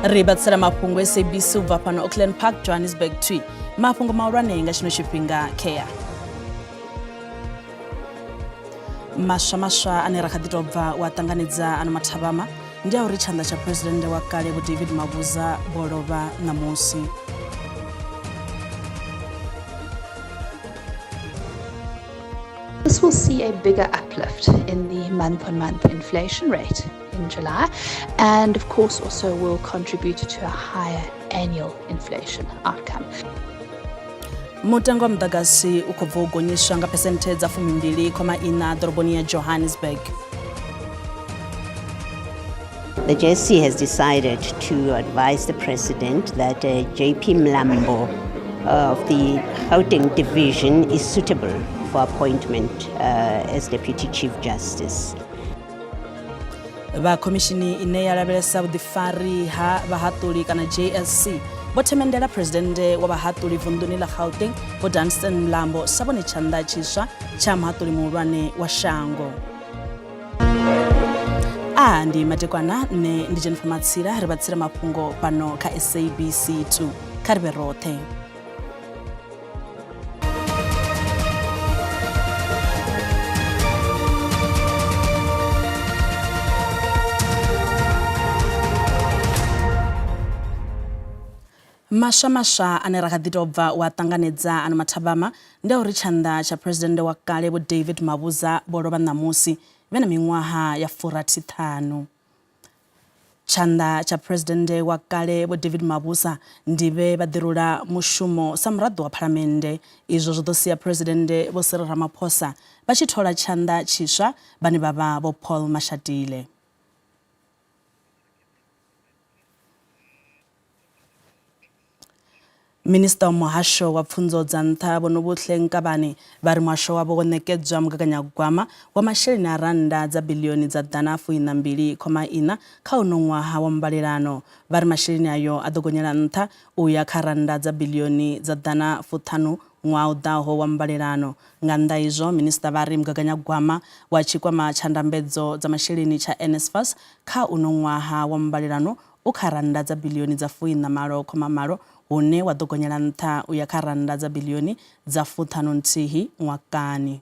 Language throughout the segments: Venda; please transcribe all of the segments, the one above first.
Ri vhatsela mafhungo SABC u bva fhano Auckland Park, Johannesburg 2. Mafhungo mahulwane nga tshino tshifhinga kea. Maswa maswa ane ra kha ḓi tou bva u a ṱanganedza ano mathavhama ndi a uri tshanḓa tsha phuresidennde wa kale Vho David Mabuza vho lovha ṋamusi. This will see a bigger uplift in the month-on-month inflation rate in July, and of course also will contribute to a higher annual inflation outcome. Mutengo wa muḓagasi u khou bva u gonyiswa nga phesenthe dza 24.4 ḓoroboni ya Johannesburg. The JSC has decided to advise the president that JP Mlambo of the Gauteng Division is suitable for appointment as Deputy Chief Justice. Vha khomishini ine ya lavhelesa vhuḓifari ha vhahaṱuli kana JSC vho themendela phuresidennde wa vhahaṱuli vunḓuni ḽa Gauteng Vho Dunstan Mlambo sa vhone tshanḓa tshiswa tsha muhaṱuli muhulwane wa shango. A ndi madekwana, nṋe ndi Jennifer Matsila, ri vha tsira mafhungo fhano kha SABC 2. Kha ri vhe roṱhe. Maswa maswa ane ra kha ḓi tou bva u a ṱanganedza ano mathabama ndi a uri tshanḓa tsha phuresidennde wa kale Vho David Mabuza vho lovha ṋamusi vhe na miṅwaha ya 65. Tshanḓa tsha phuresidennde wa kale Vho David Mabuza ndi vhe vha ḓirula mushumo sa muraḓo wa phalamennde. Izwo zwo ḓo sia phuresidennde Vho Cyril Ramaphosa vha tshi thola tshanḓa tshiswa vhane vha vha Vho Paul Mashatile. Minisiṱa wa muhasho wa pfunzo dza nṱha Vho Nobuhle Nkabane vha ri muhasho wavho wo ṋekedzwa mugaganyagwama wa masheleni a rannda dza biḽioni dza ḓana fuiṋa mbili khoma iṋa kha uno ṅwaha wa muvhalelano. Vha ri masheleni ayo a ḓo gonyela nṱha u ya kha rannda dza biḽioni dza ḓana fuṱhanu ṅwaha u ḓaho wa muvhalelano. Nga nnḓa ha izwo, minisiṱa vha ri mugaganyagwama wa tshikwama tsha ndambedzo dza masheleni tsha NSFAS kha uno ṅwaha wa muvhalelano u kha rannda dza biḽioni dza fuiṋa malo khoma malo hune wa ḓo gonyela nṱha u ya kha rannda dza biḽioni dza fuṱhanu nthihi ṅwakani.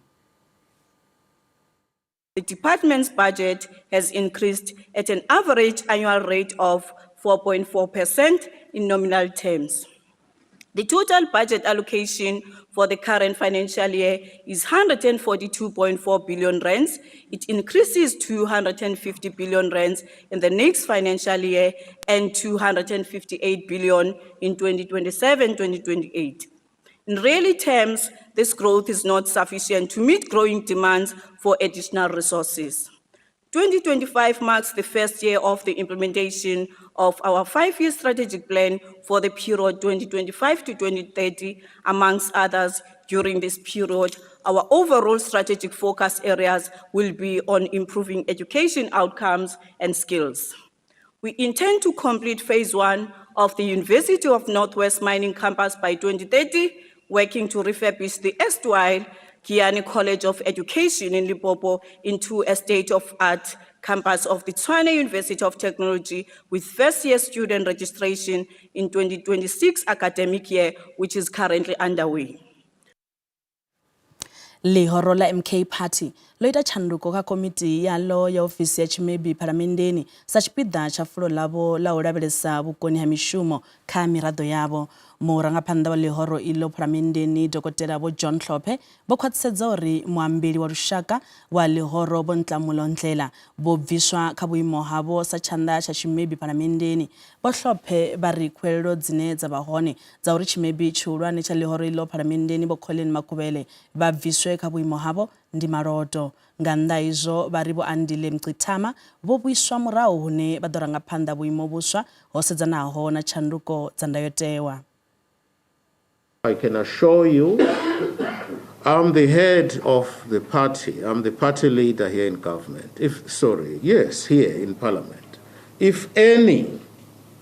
The department's budget has increased at an average annual rate of 4.4% in nominal terms. The total budget allocation for the current financial year is 142.4 billion rands. It increases to 150 billion rands in the next financial year and 258 billion in 2027-2028. In real terms, this growth is not sufficient to meet growing demands for additional resources. 2025 marks the first year of the implementation of our 5-year strategic plan for the period 2025 to 2030. Amongst others, during this period, our overall strategic focus areas will be on improving education outcomes and skills. We intend to complete phase 1 of the University of Northwest Mining Campus by 2030, working to refurbish the erstwhile Giyani College of Education in Limpopo into a state-of-art campus of the Tshwane University of Technology with first-year student registration in 2026 academic year, which is currently underway. Ḽihoro ḽa MK Party ḽo ita tshanduko kha komiti yaḽo ya ofisi ya tshimebi phalamenndeni sa tshipiḓa tsha fulo ḽavho ḽa u lavhelesa vhukoni ha mishumo kha miraḓo yavho. Murangaphanḓa wa ḽihoro iḽo phalamenndeni Dokotela Vho John Hlophe vho khwaṱhisedza uri muambeli wa lushaka wa ḽihoro Vho Nhlamulo Ndhlela vho bviswa kha vhuimo havho sa tshanḓa tsha tshimebi phalamenndeni. Vho Hlophe vha ri khuwelelo dzine dza vha hone dza uri tshimebi tshihulwane tsha ḽihoro iḽo phalamenndeni Vho Collen Makhubele vha bviswe kha vhuimo havho ndi maloto. Nga nnḓa ha izwo, vha ri Vho Andile Mngxitama vho vhuiswa murahu hune vha ḓo ranga phanḓa vhuimo vhuswa ho sedzanaho na tshanduko dza ndayotewa. I can assure you, I'm the head of the party, I'm the party leader here in government, if, sorry, yes, here in parliament. If any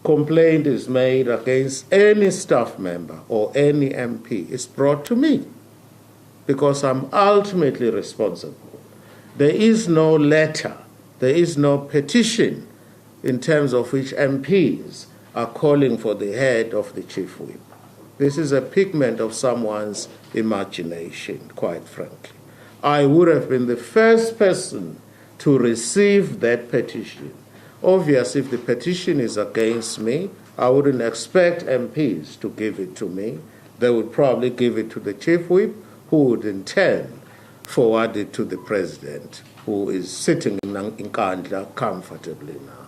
complaint is made against any staff member or any MP, it's brought to me because I'm ultimately responsible. There is no letter, there is no petition in terms of which MPs are calling for the head of the chief whip. This is a pigment of someone's imagination, quite frankly. I would have been the first person to receive that petition. Obviously, if the petition is against me, I wouldn't expect MPs to give it to me. They would probably give it to the chief whip, who would in turn forward it to the president, who is sitting in Nkandla comfortably now.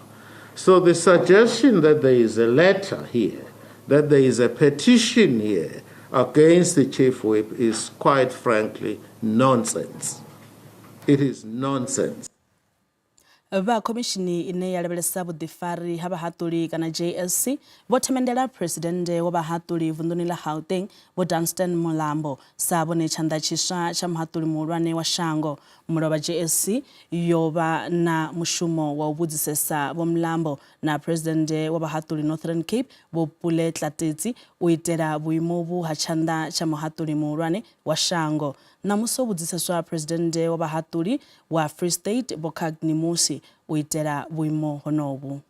So the suggestion that there is a letter here, that there is a petition here against the chief whip is quite frankly nonsense. It is nonsense. Vha khomishini ine ya lavhelesa vhuḓifari ha vhahaṱuli kana JSC vho themendela phuresidennde wa vhahaṱuli vunḓuni ḽa Gauteng Vho Dunstan Mlambo sa vhone tshanḓa tshiswa tsha muhaṱuli muhulwane wa shango. Mulovha JSC yo vha na mushumo wa u vhudzisesa Vho Mlambo na phuresidennde wa vhahaṱuli Northern Cape Vho Pule Tlatetsi u itela vhuimo uvhu ha tshanḓa tsha muhaṱuli muhulwane wa shango. Ṋamusi ho vhudziseswa phuresidennde wa vhahaṱuli wa Free State Vho Kagni Musi u itela vhuimo honovhu.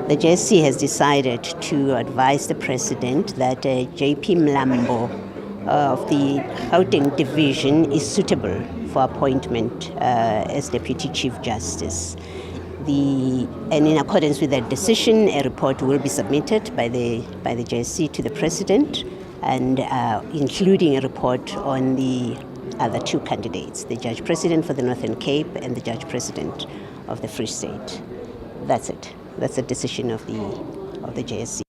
The JSC has decided to advise the president that JP Mlambo of the Gauteng Division is suitable for appointment as Deputy Chief Justice. And in accordance with that decision, a report will be submitted by the JSC to the president, and including a report on the other two candidates, the Judge President for the Northern Cape and the Judge President of the Free State. That's it. That's the decision of the JSC.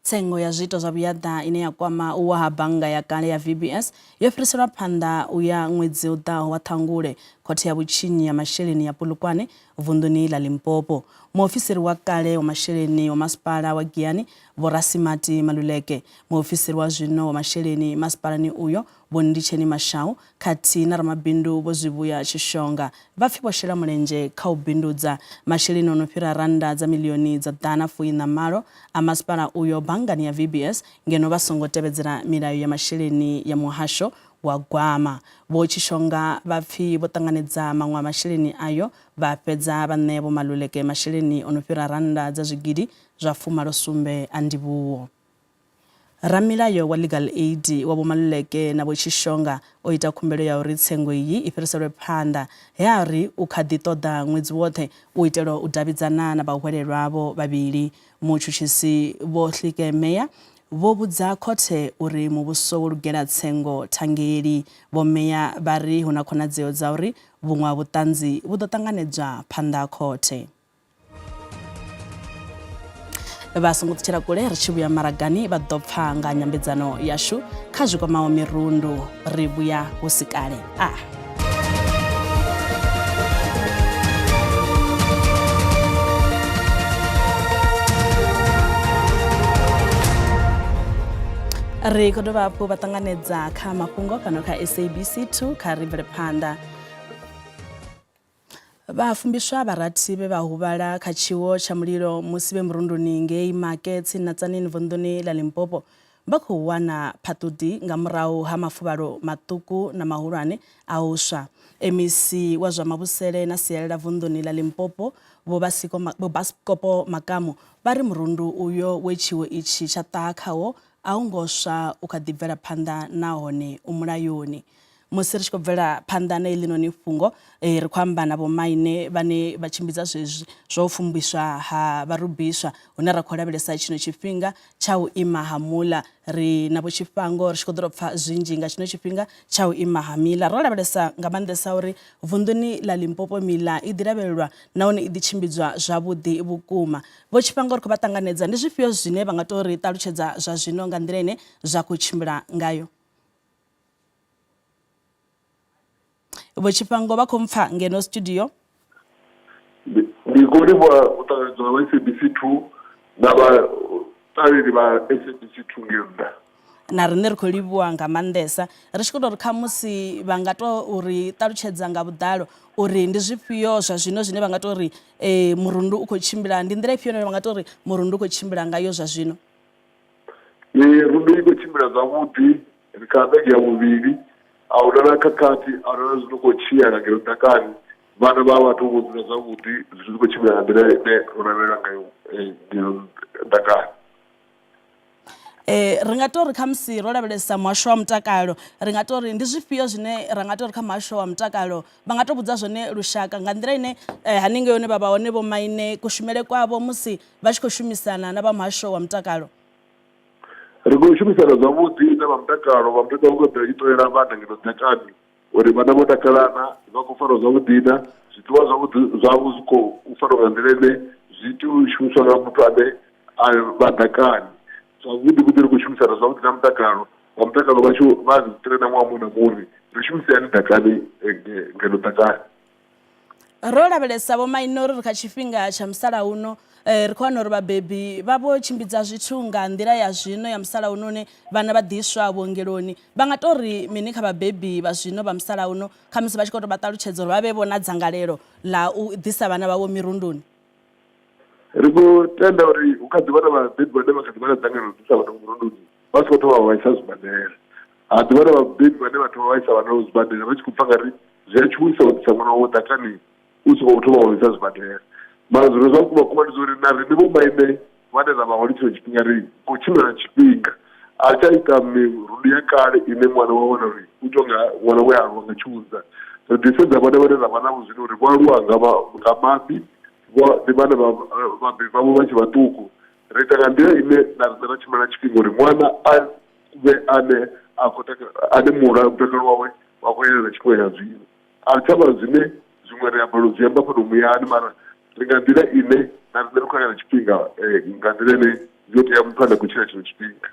Tsengo ya zwiito zwa vhuyaḓa ine ya kwama u wa ha bannga ya kale ya VBS yo fhiriselwa phanḓa u ya ṅwedzi u ḓaho wa Ṱhangule khothe ya vhutshinyi ya masheleni ya Polokwane vunḓuni ḽa Limpopo. Muofisiri wa kale wa masheleni wa masipala wa Giyani Vho Rasimati Maluleke, muofisiri wa zwino wa masheleni masipalani uyo Vho Nditsheni Mashau khathihi na ramabindu Vho Zwivhuya Tshishonga vha pfi vho shela mulenzhe kha u bindudza masheleni o no fhira rannda dza miḽioni dza ḓana fuiṋa malo a masipala uyo banngani ya VBS ngeno vha songo tevhedzela milayo ya masheleni ya muhasho wa gwama. Vho Tshishonga vha pfi vho ṱanganedza maṅwe a masheleni ayo vha fhedza vha ṋea Vho Maluleke masheleni o no fhira rannda dza zwigidi zwa fumalo sumbe a ndivhuwo. Ramilayo wa Legal Aid wa Vho Maluleke na Vho Tshishonga o ita khumbelo ya uri tsengo iyi i fhiriselwe phanḓa, he a ri u kha ḓi ṱoḓa ṅwedzi woṱhe u itela u davhidzana na vhahwelelwa avho vhavhili. Mutshutshisi Vho Hlike Meyer vho vhudza khothe uri muvhuso wo lugela tsengo thangeli. Vho Meyer vha ri hu na khonadzeo dza uri vhuṅwe ha vhuṱanzi vhu ḓo ṱanganedzwa phanḓa ha khothe. Vha songo ṱutshela kule, ri tshi vhuya maragani vha ḓo pfa nga nyambedzano yashu kha zwi kwamaho mirundu. Ri vhuya hu si kale. A ri khou dovha hafhu vha ṱanganedza kha mafhungo fhano kha SABC 2. Kha ri bvele phanḓa. Vhafumbiswa vha rathi vhe vha huvhala kha tshiwo tsha mulilo musi vhe murunduni ngei Make tsini na Tzaneen vunḓuni ḽa Limpopo vha khou wana phaṱudi nga murahu ha mafuvhalo maṱuku na mahulwane a u swa. MEC wa zwa mavhusele na sialala vunḓuni ḽa Limpopo Vho Basikopo Makamu vha ri murundu uyo we tshiwo itshi tsha ṱaha khawo a u ngo swa u kha ḓi bvela phanḓa nahone u mulayoni. Musi ri tshi khou bvela phanḓa na heḽinoni fhungo, ri khou amba na vhomaine vhane vha tshimbidza zwezwi zwa u fumbiswa ha vharubiswa, hune ra khou lavhelesa tshino tshifhinga tsha u ima ha muḽa. Ri na Vho Tshifhango ri tshi khou ḓo pfa zwinzhi nga tshino tshifhinga tsha u ima ha miḽa. Ro lavhelesa nga maanḓesa uri vunḓuni ḽa Limpopo miḽa i ḓi lavhelelwa nahone i ḓi tshimbidzwa zwavhuḓi vhukuma. Vho Tshifhango ri khou vha ṱanganedza, ndi zwifhio zwine vha nga tou ri ṱalutshedza zwa zwino nga nḓila ine zwa khou tshimbila ngayo? Vho Tshifhango vha khou mpfa ngeno studio. Ndi khou livhuwa u ṱanganedzwa nga SABC 2 na vhaṱaleli vha SABC 2 ngei nnḓa. Na riṋe ri khou livhuwa nga maanḓesa. Ri tshi khou tou ri khamusi vha nga tou ri ṱalutshedza nga vhuḓalo uri ndi zwifhio zwa zwino zwine vha nga tou ri murundu u khou tshimbila, ndi nḓila ifhio ine vha nga tou ri murundu u khou tshimbila ngayo zwa zwino? Mirundu i khou tshimbila zwavhuḓi, ri kha vhege ya vhuvhili, a huna na khakhathi, a huna na zwi no khou tshinyala ngeno ḓakani. Vhana vha vhathu vho dzula zwavhuḓi, zwithu zwi khou tshimbila nga nḓila ine ro lavhelela ngayo ngeno ḓakani. Eh, ri nga tou ri khamusi ro lavhelesa muhasho wa mutakalo ri nga tou ri ndi zwifhio zwine ra nga tou ri kha muhasho wa mutakalo vha nga tou vhudza zwone lushaka nga nḓila ine eh, haningei hune vha vha hone vhomaine kushumele kwavho musi vha tshi khou shumisana na vha muhasho wa mutakalo. Ri khou shumisana zwavhuḓi na vha mutakalo, vha mutakalo vha khou ḓa tshi ṱolela vhana ngeno ḓakani uri vhana vho takala na, vha khou farwa zwavhuḓi na, zwiḽiwa zwavhuḓi zwavho zwi khou farwa nga nḓila ine zwi tea u shumiswa nga muthu ane a vha ḓakani. Zwavhuḓi vhuḓi ri khou shumisana zwavhuḓi na mutakalo, vha mutakalo vhashu vha ri ṱirena ṅwaha muṅwe na muṅwe uri ri shumise hani ḓakani ngeno ḓakani. Ro lavhelesa vhomaine uri ri kha tshifhinga tsha musalauno, ri khou wana uri vhabebi vha vho tshimbidza zwithu nga nḓila ya zwino ya musalauno hune vhana vha ḓiswa vhuongeloni. Vha nga tou ri mini kha vhabebi vha zwino vha musalauno khamusi vha tshi khou tou vha ṱalutshedza uri vha vhe vho na dzangalelo ḽa u ḓisa vhana vhavho mirunduni? Ri khou tenda uri hu kha ḓi vha na vhabebi vhane vha kha ḓi vha na dzangalelo ḽa u ḓisa vhana murunduni vha songo thoma vha vha isa zwibadela. Ha ḓi vha na vhabebi vhane vha thoma vha isa vhana vhavho zwibadela vha tshi khou pfa nga ri zwi a tshuwisa u ḓisa ṅwana wawe ḓakani u songo thoma wa isa zwibadela. Mara zwi re zwa vhukuma kuma ndi zwa uri na riṋe vhomaine vhane ra vha hone tshino tshifhinga ri khou tshimbila na tshifhinga. A tsha ita mirundu ya kale ine ṅwana wa wana uri u tou nga ṅwana we a aluwa nga tshiunza. Ri ḓi sedza vhana vhane ra vha navho zwino uri vho aluwa nga nga mafhi, ndi vhana vha vhabebi vhavho vha tshe vhaṱuku. Ri ita nga nḓila ine na riṋe ra tshimbila na tshifhinga uri ṅwana a vhe ane a khou ane mula mutakalo wawe wa khou yelana na tshifhinga tsha zwino. A ri tsha vha zwine zwiṅwe ri a balelwa u zwi amba fhano muyani mara ri nga nḓila ine na riṋe ri khou ya na tshifhinga nga nḓila ine yo tea muthu ane a khou tshila tshino tshifhinga.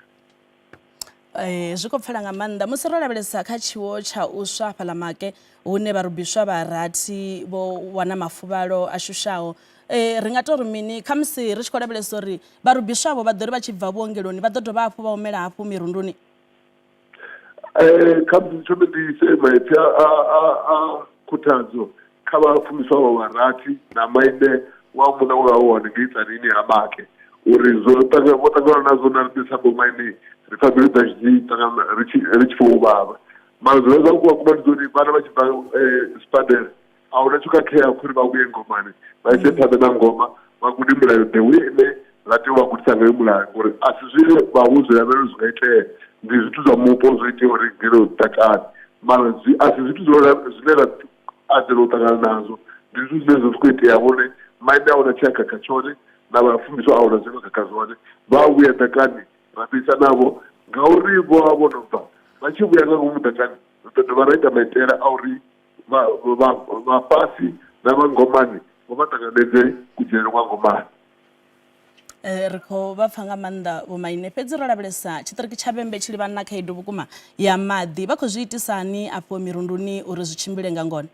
Ee, zwi khou pfala nga maanḓa musi ro lavhelesa kha tshiwo tsha u swa hafhaḽa Make hune vharubiswa vha rathi vho wana mafuvhalo a shushaho. Ri nga tou ri mini khamusi ri tshi khou lavhelesa uri vharubiswa avho vha ḓo ri vha tshi bva vhuongeloni vha ḓo dovha hafhu vha humela hafhu mirunduni? Khamusi ndi thome ndi ise maipfi a khuthadzo kha vhafumiswa avho vha rathi na maine wa munna we vha vha hone ngei Tzaneen ha Make uri zwo vho ṱangana nazwo na riṋe sa vhomaine ri pfa mbilu dzashu dzi ṱangana ri tshi ri tshi pfa u vhavha. Mara zwine zwa vhukuma kuma ndi zwa uri vhana vha tshi bva sibadela a huna tsho khakheaho khori vha vhuye ngomani vha ise phanḓa na ngoma vha gude mulayo the way ine ra tea u vha gudisa ngayo mulayo ngori a si zwine vha vho zwi lavhelela zwi nga itea ndi zwithu zwa mupo zwo itea uri ngeno ḓakani mara zwi a si zwithu zwine ra anzela u ṱangana nazwo ndi zwithu zwine zwa khou itea vhone maine a huna tshe a khakha tshone na vhafumbiswa a huna zwe vha khakha zwone vha vhuya ḓakani ra fhisa navho ngauri vho vha vho no bva vha tshi vhuya nga ngomu ḓakani ri ḓo dovha ra ita maitele a uri vha vha vha fhasi na vha ngomani vho vha ṱanganedze kudzhenele kwa ngomani. Ri khou vha pfa nga maanḓa vhomaine fhedzi ro lavhelesa tshiṱiriki tsha Vhembe tshi livhana na khaedu vhukuma ya maḓi vha khou zwi itisa hani afho mirunduni uri zwi tshimbile nga ngona?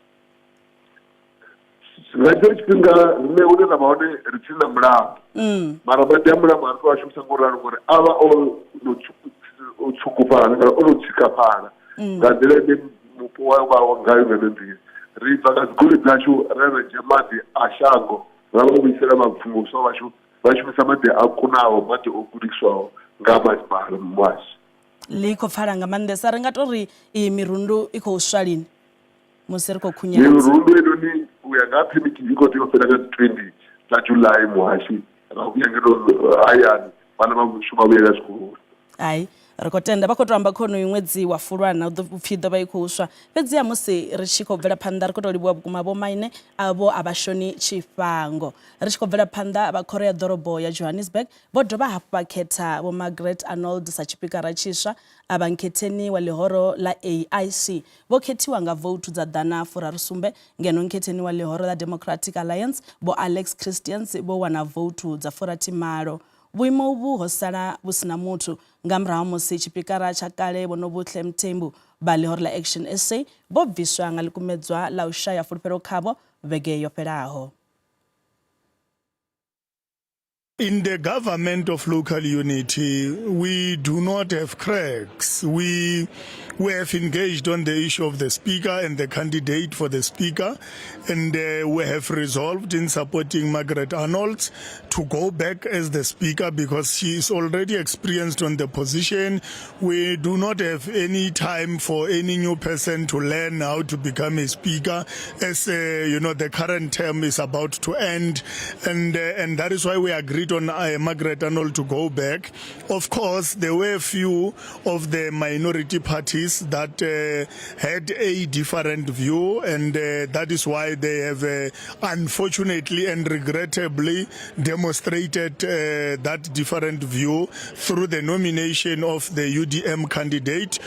Nga tshiṅwe tshifhinga riṋe hune ra vha hone ri tsini na mulambo mara maḓi a mulambo a ri tou a shumisa ngo ralo ngori a vha o no tswukufhala kana o no tshikafhala nga nḓila ine mupo wa vha ngayo nga ino nḓila. Ri bva nga dzigoloi dzashu ra ya ra dzhia maḓi a shango ra vha vhuisela vhapfumuswa vhashu vha shumisa maḓi a kunaho maḓi o kunakiswaho nga masipala washu. Ḽi khou pfala nga maanḓesa ri nga tou ri iyi mirundu i khou swa lini musi ri khou khunyeledza? Mirundu heinoni u ya nga ha phemithi i khou tea u fhela nga dzi 20 dza July muhashi ra vhuya ngeno hayani vhana vha shuma vhuyela zwikoloni. Hai, ri khou tenda vha khou tou amba kha honoyu ṅwedzi wa Fulwana u ḓo pfhi i ḓo vha i khou swa. Fhedziha musi ri tshi khou bvela phanḓa ri khou tou livhuwa vhukuma vhomaine avho a vha shoni tshifhango. Ri tshi khou bvela phanḓa vha khoro ya ḓorobo ya Johannesburg vho dovha hafhu vha khetha Vho Margaret Arnold sa tshipikara tshiswa a vha nkhetheni wa ḽihoro ḽa AIC. Vho khethiwa nga vouthu dza ḓana furaru sumbe ngeno nkhetheni wa ḽihoro ḽa Democratic Alliance Vho Alex Christians vho wana vouthu dza furathi malo. Vhuimo uvhu ho sala vhu si na muthu nga murahu ha musi tshipikara tsha kale Vho Nobuhle Mthembu vha ḽihoro ḽa Action SA vho bviswa nga ḽikumedzwa ḽa u shaya fulufhelo khavho vhege yo fhelaho. In the government of local unity, we do not have cracks. We have engaged on the issue of the speaker and the candidate for the speaker, and we have resolved in supporting Margaret Arnolds to go back as the speaker because she is already experienced on the position. We do not have any time for any new person to learn how to become a speaker, as the current term is about to end, and that is why we agreed on Margaret Arnold to go back. Of course, there were few of the minority parties that had a different view, and that is why they have unfortunately and regrettably demonstrated that different view through the nomination of the UDM candidate.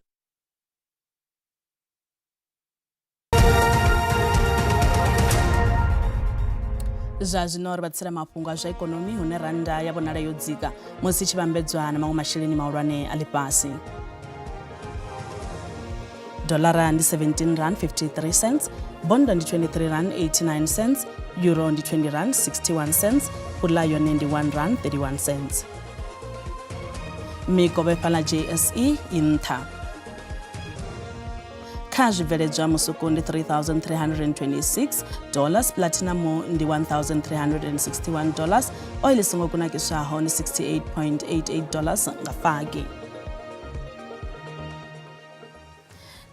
Zwa zwino ri vha tsela mafhungo a zwa ikonomi hune randa ya vhonala yo dzika musi tshi vhambedzwa na maṅwe masheleni mahulwane a ḽifhasi. Dollara ndi 17 rand 53 cents, bondo ndi 23 rand 89 cents, euro ndi 20 rand 61 cents, pula yone ndi 1 rand 31 cents. Mikovhe fhaḽa JSE i nṱha. Kha zwibveledzwa musuku ndi $3,326, platinum ndi $1,361, oil i songo kunakiswaho ndi $68.88 nga fagi.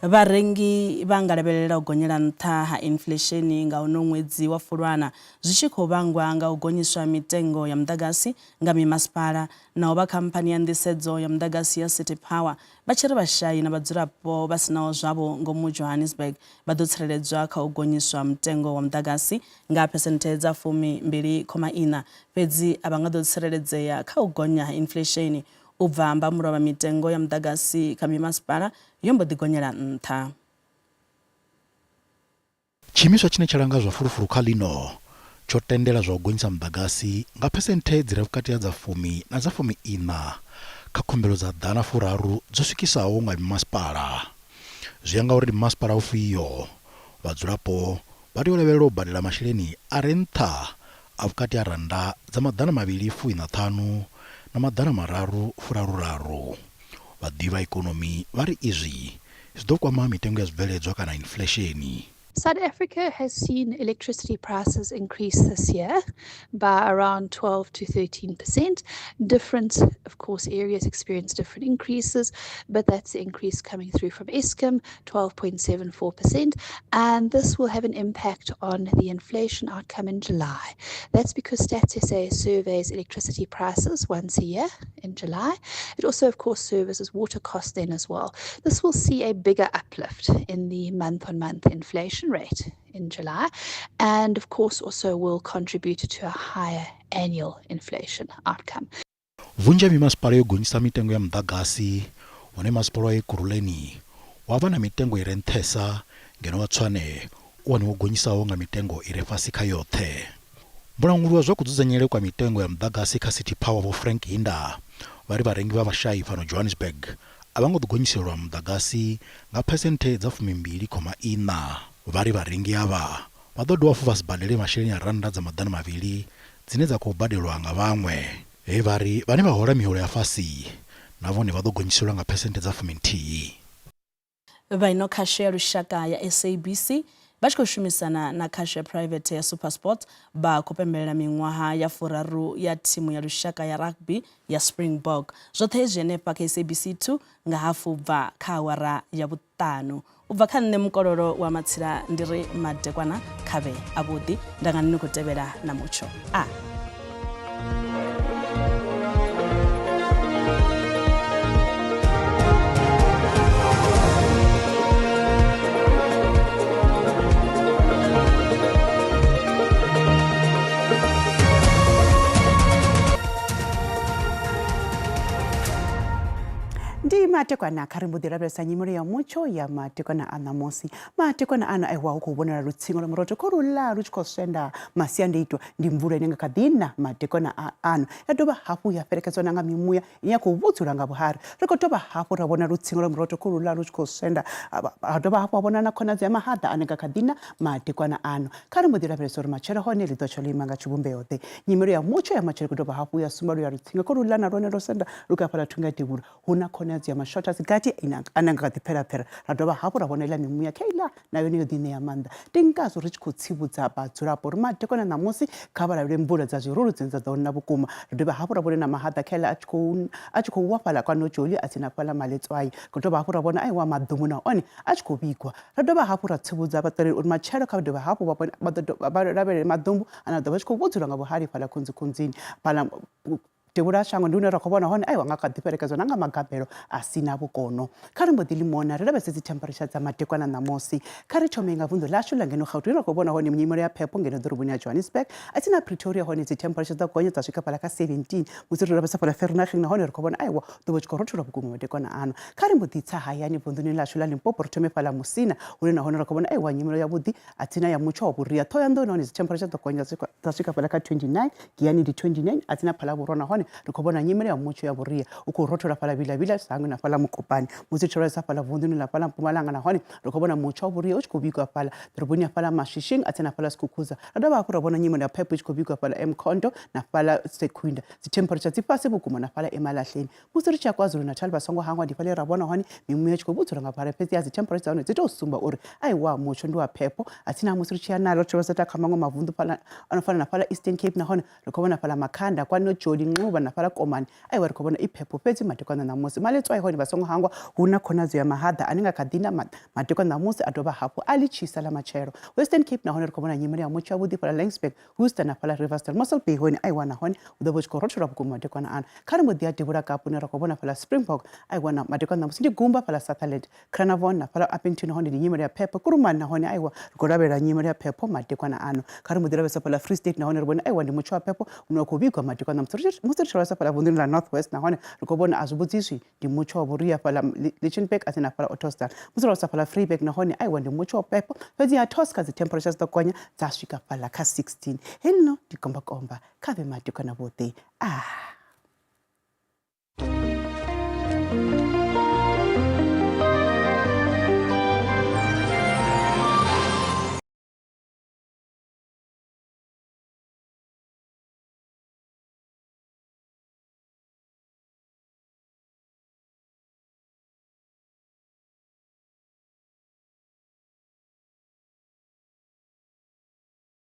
Vharengi vha nga lavhelela u gonyela nṱha ha inflesheni nga uno ṅwedzi wa Fulwana zwi tshi khou vhangwa nga u gonyiswa mitengo ya muḓagasi nga mimasipala na u vha khamphani ya nḓisedzo ya muḓagasi ya City Power vha tshi ri vhashai na vhadzulapo vha sinaho zwavho ngomu Johannesburg vha ḓo tsireledzwa kha u gonyiswa mutengo wa muḓagasi nga phesenthe dza 24.4, fhedzi a vha nga ḓo tsireledzea kha u gonya ha inflesheni. U bva mbamulovha mitengo ya muḓagasi kha mimasipala yo mbo ḓi gonyela nṱha. Tshiimiswa tshine tsha langa zwa fulufulu kha ḽino tsho tendela zwa u gonyisa muḓagasi nga phesenthe dzi re vhukati ha dza 10 na dza 14 kha khumbelo dza 130 dzo swikisaho nga mimasipala. Zwi ya ngauri ndi masipala ufhio, vhadzulapo vha tea u lavhelela u badela masheleni a re nṱha a vhukati ha rannda dza 245 na 333. Vhaḓivhi vha ikonomi vha ri izwi zwi ḓo kwama mitengo ya zwibveledzwa kana inflesheni. South Africa has seen electricity prices increase this year by around 12 to 13%. Different, of course, areas experience different increases, but that's the increase coming through from Eskom, 12.74%. And this will have an impact on the inflation outcome in July. That's because Stats SA surveys electricity prices once a year in July. It also, of course, services water costs then as well. This will see a bigger uplift in the month-on-month inflation rate in July, and of course also will contribute to a higher annual inflation outcome. Vhunzhi ha mimasipala yo gonyisa mitengo ya muḓagasi, hune masipala wa Ekurhuleni wa vha na mitengo i re nṱhesa ngeno wa Tshwane u wone wo gonyisaho nga mitengo i re fhasi kha yoṱhe. Mulanguli wa zwa kudzudzanyele kwa mitengo ya muḓagasi kha City Power Vho Frank Hinda vha ri vharengi vha vhashai fhano Johannesburg a vha ngo ḓo gonyiselwa muḓagasi nga phesenthe dza 24.4. Vha ri vharengi avha vha ḓo dovha hafhu vha si badele masheleni a rannda dza 200 dzine dza khou badelwa nga vhaṅwe. He vha ri vhane vha hola miholo ya fhasi na vhone vha ḓo gonyiselwa nga phesenthe dza 11. Vha ino khasho ya lushaka ya SABC vha tshi khou shumisana na khasho ya phuraivethe ya SuperSport vha khou pembelela miṅwaha ya 30 ya thimu ya lushaka ya rugby ya Springbok. Zwoṱhe hezwi henefha kha SABC 2 nga hafu bva kha awara ya vhuṱanu. U bva kha nṋe mukololo wa matsila ndi ri madekwana khavhe avhuḓi, nda nga ni khou tevhela na mutsho a. Ndi matekwana kha ri mbo ḓi lavhelesa nyimelo ya mutsho ya matekwana a ṋamusi. Matekwana ano aiwa hu khou vhonala lutsinga lwa murotho kho luḽa lu tshi khou swenda. Masiandaitwa ndi mvula ine nga kha ḓi na matekwana a ano ya dovha hafhu ya fhelekedzwa na nga mimuya ine ya khou vhudzula nga vhuhari. Ri khou dovha hafhu ra vhona lutsinga lwa murotho kho luḽa lu tshi khou swenda ha dovha hafhu ha vhonala na khonadzeo ya mahaḓa ane nga kha ḓi na matekwana ano. Kha ri mbo ḓi lavhelesa uri matshelo hone ḽi ḓo tsha ḽo ima nga tshivhumbeo-ḓe. Nyimelo ya mutsho ya matshelo i khou dovha hafhu ya sumba luya lutsinga kho luḽa na lwone lwo senda lu khou ya fhaḽa thungo ya devhula. Hu na khonadzeo ya mashotha a si gathi ane a nga kha ḓi phela-phela. Ra dovha hafhu ra vhona iḽa mimuya kheiḽa na yone yo ḓiṋea maanḓa. Ndi ngazwo ri tshi khou tsivhudza vhadzulapo uri madekwana ṋamusi kha vha lavhelele mvula dza zwirulu dzine dza ḓo na vhukuma. Ri dovhe hafhu ra vhone na mahaḓa kheiḽa a tshi khou a tshi khou wa fhaḽa kwa Nojoli a tsini na fhaḽa Maletswai. Ri dovha hafhu ra vhona aiwa maḓumu na one a tshi khou vhigwa. Ra dovha hafhu ra tsivhudza vhaṱaleli uri matshelo kha vha dovhe hafhu vha vha lavhelele maḓumbu ane a ḓo vha tshi khou vhudzulwa nga vhuhali fhaḽa khunzikhunzini fhaḽa devhula ha shango ndi hune ra khou vhona hone aiwa nga kha ḓi fhelekedzwa na nga magabelo a si na vhukono. Kha ri mbo ḓi limona ri lavhelese dzi temperature dza madekwana ṋamusi. Kha ri thome nga vunḓu ḽashu ḽa ngeno Gauteng ra khou vhona hone nyimelo ya phepho ngeno ḓoroboni ya Johannesburg a tsini na Pretoria hone dzi temperature dza gonya dza swika fhaḽa kha 17 musi ri lavhelesa fhaḽa Vereeniging nahone ri khou vhona aiwa ḓo vha tshi khou rothola vhukuma madekwana ano. Kha ri mbo ḓi tsa hayani vunḓuni ḽashu ḽa Limpopo ri thome fhaḽa Musina hune nahone ra khou vhona aiwa nyimelo yavhuḓi a tsini ya mutsho wa vhuria Ṱhohoyanḓou nahone dzi temperature dzo gonya dza swika fhaḽa kha 29 Giyani ndi 29 a tsini na Phalaborwa nahone ri khou vhona nyimele ya mutsho ya vhuria u khou rothola fhaḽa Vilavila Sangwe na fhaḽa Mokopane musi ri tshi lavhelesa fhaḽa vunḓuni ḽa fhaḽa Mpumalanga nahone ri khou vhona mutsho wa vhuria u tshi khou vhigwa fhaḽa ḓoroboni ya fhaḽa Mashishing a tsini na fhaḽa Skukuza ra dovha hafhu ra vhona nyimele ya phepho i tshi khou vhigwa fhaḽa Mkhondo na fhaḽa Secunda dzi temperature dzi fhasi vhukuma na fhaḽa Emalahleni Musi ri tshi ya KwaZulu-Natal vha songo hangwa ndi fhaḽa he ra vhona hone mimuya i tshi khou vhudzula nga vhuhali fhedzi dzi temperature dza hone dzi tou sumba uri aiwa mutsho ndi wa phepho. Atsina musi ri tshi ya nalo ri tshi kha maṅwe mavunḓu fhaḽa ano fana na fhaḽa Eastern Cape nahone ri khou vhona fhaḽa Makhanda, kwa Nojoli, Nxuba na fhaḽa Komani aiwa ri khou vhona i phepho fhedzi madekwana ṋamusi. Maletswai hone vha songo hangwa hu na khonadzo ya mahaḓa ane nga kha ḓi na madekwana ṋamusi a dovha hafhu a ḽi tshisa ḽa matshelo. Western Cape nahone ri khou vhona nyimele ya mutsho yavhuḓi fhaḽa Laingsburg Worcester na fhaḽa Riversdale. Mossel Bay hone a i wana hone hu ḓo vha hu tshi khou rothola vhukuma madekwana ano. Kha ri mbo ḓi ya devhula Kapa hune ra khou vhona fhaḽa Springbok a i wana madekwana ṋamusi ndi gumba fhaḽa Sutherland, Carnarvon na fhaḽa Upington hone ndi nyimele ya phepho. Kuruman nahone aiwa ri khou lavhelela nyimele ya phepho madekwana ano. Kha ri mbo ḓi lavhelesa fhaḽa Free State nahone ri vhone aiwa ndi mutsho wa phepho une wa khou vhigwa madekwana ṋamusi. Musi ri tshi lavhelesa fhaḽa vunḓuni ḽa North West nahone ri khou vhona a zwi vhudziswi ndi mutsho wa vhuria fhaḽa Lichtenburg a na fhaḽa Ottosdal. Musi ro sa fhaḽa Vryburg nahone aiwa ndi mutsho wa phepho fhedzi ha Tosca dzi temperatures ḓo gonya dza swika fhaḽa kha 16. Heḽino ndi kombakomba kha vhe madekwana vhoṱhe. Ah.